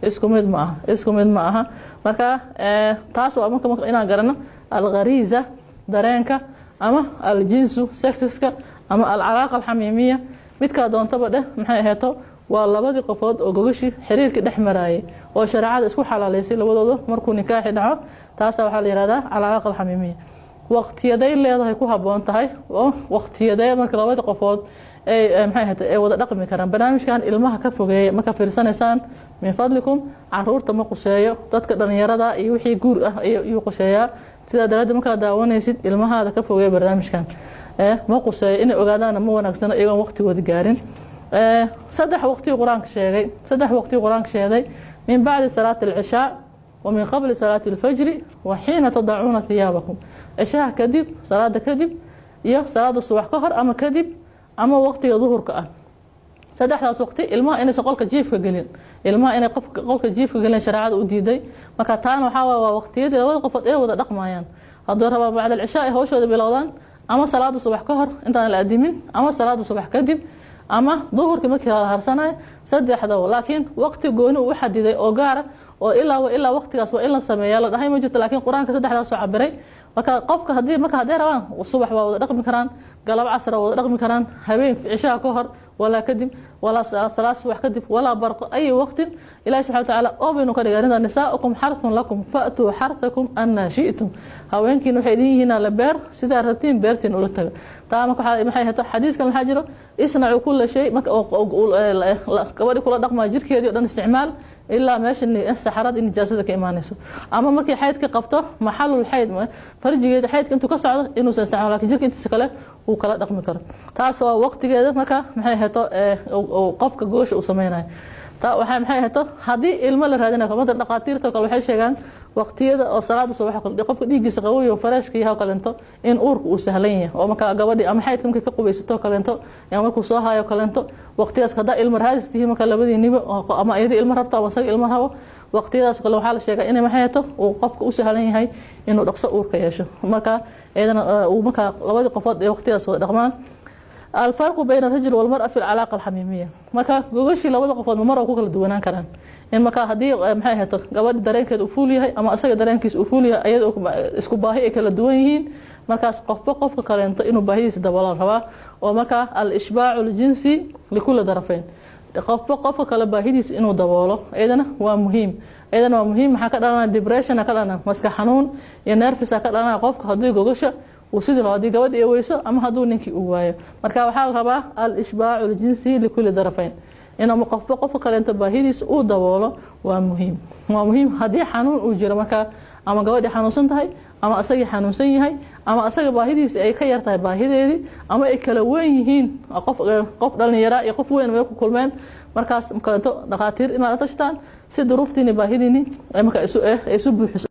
Isku mid ma aha, isku mid ma aha. Marka taas waa marka inaan garano الغريزة, dareenka, ama الجنس, sexiska, ama العلاقة الحميمية, midkaa doontaba dheh. Maxay aheeto? Waa labadii qofood oo gogashii xiriirkii dhex maraayay oo shareecada isku xalaaleysay labadooda markuu nikaaxi dhaco. Taasa waxaa la yihahdaa العلاقة الحميمية. Waqtiyaday leedahay ku habboon tahay oo waqtiyadee marka labadii qofood ay, maxay ahayd, ay wada dhaqmi karaan? Barnaamijkan ilmaha ka fogeeya markaa fiirsanaysaan, من فضلكم. Caruurta ma quseeyo, dadka dhalinyarada iyo wixii guur ah ayuu quseeyaa. Sidaa daraaddeed, markaad daawanaysid, ilmahaada ka fogeeya barnaamijkan, ma quseeyo. Inay ogaadaanna ma wanaagsano iyagoon waqtigooda gaarin. Saddex waqti Qur-aanka sheegay, saddex waqti Qur-aanka sheegay: من بعد صلاة العشاء ومن قبل صلاة الفجر وحين تضعون ثيابكم. Cishaha kadib, salaada kadib, iyo salaada subax ka hor ama kadib, ama waqtiga duhurka ah. Saddexdaas waqti ilmaha inaysan qolka jiifka gelin, ilmaha inay qofka qolka jiifka gelin shareecada u diiday. Marka taana waxaa waay waa waqtiyadii labada qofood ay wada dhaqmayaan. Hadduu rabaa بعد العشاء ay hawshooda bilowdaan, ama salaada subax ka hor intaan la adimin, ama salaada subax kadib, ama duhurkii markii la harsanayo, saddexda. Laakiin waqti gooni uu u xadiday oo gaara oo ilaa ilaa waqtigaas waa in la sameeya la dhahay ma jirto. Laakiin Qur-aanka saddexdaas soo cabiray. Marka qofka hadii marka hadday rabaan, subax waa wada dhaqmi karaan, galab casra wada dhaqmi karaan, habeen cishaha ka hor walaa kadib, walaa salaad subax kadib, walaa barqo, أي وقت. Ilahi subxana watacaala oo baynu ka dhigay arrinta: نساؤكم حرث لكم فأتوا حرثكم أنى شئتم. Haweenkiin waxay idin yihiin la beer, sidaa rabtiin beertiin ula taga. Taa marka maxay hato? Xadiiskan waxaa jiro: اصنعوا كل شيء. Marka gabadhi kula dhaqmaya, jirkeedii o dhan isticmaal ilaa meesha saxarada nijaasada ka imaanayso, ama markii xaydka qabto, محل الحيض, farjigeeda xaydka intuu ka socdo inuusan isticmaal, lakin jirka intiisa kale uu kala dhaqmi karo. Taas waa waqtigeeda. Marka, maxay hato, qofka goosha uu sameynayo, taa waxaa, maxay hato, haddii ilmo la raadinayo, mada dhaqaatiirta kale waxay sheegaan waqtiyada oo salaada subax qofka dhiiggiisa qabow, fresh-ka yahay oo kaleento, in uurka uu sahlan yahay, oo marka gabadhi ama xaydka markay ka qubaysato kaleento ama markuu soo hayo kaleento, waqtigaas haddaa ilmo raadis tihiin, marka labadiiniba, ama iyada ilmo rabto ama isaga ilmo rabo, waqtiyadaas kale waxaa la sheegaa inay, maxay hato, uu qofka u sahlan yahay inuu dhaqso uurka yeesho. Marka iyadana uu marka labadii qofood ee waqtigaas wada dhaqmaan. الفرق بين الرجل والمرأة في العلاقة الحميمية. Marka gogashii labada qofood mar ku kala duwanaan karaan in marka haddii, maxay ahayto, gabadha dareenkeeda uu fuul yahay ama asaga dareenkiisa uu fuul yahay, iyada isku baahi ay kala duwan yihiin. Markaas qofba qofka kaleento inuu baahidiisa daboola rabaa, oo markaa الإشباع الجنسي لكل طرفين, qofba qofka kale baahidiisa inuu daboolo, iyadana waa muhiim, iyadana waa muhiim. Maxaa ka dhalanaya? Depression ka dhalanaya, maskax xanuun iyo nervous ka dhalanaya qofka haddii gogasha uu sidii loo haddii gabadhi ay weyso ama hadduu ninkii uu waayo. Marka waxaa la rabaa الإشباع الجنسي لكل طرفين, in qofba qofka kaleento baahidiisa uu daboolo, waa muhiim, waa muhiim. Haddii xanuun uu jiro, marka ama gabadhii xanuunsan tahay, ama asagii xanuunsan yahay, ama asaga baahidiisi ay ka yar tahay baahideedii, ama ay kala weyn yihiin, qof qof dhalinyara iyo qof weyn meel ku kulmeen, markaas kaleento dhakhaatiir inaad la tashtaan si duruuftiini baahidiini ay marka isu buuxiso.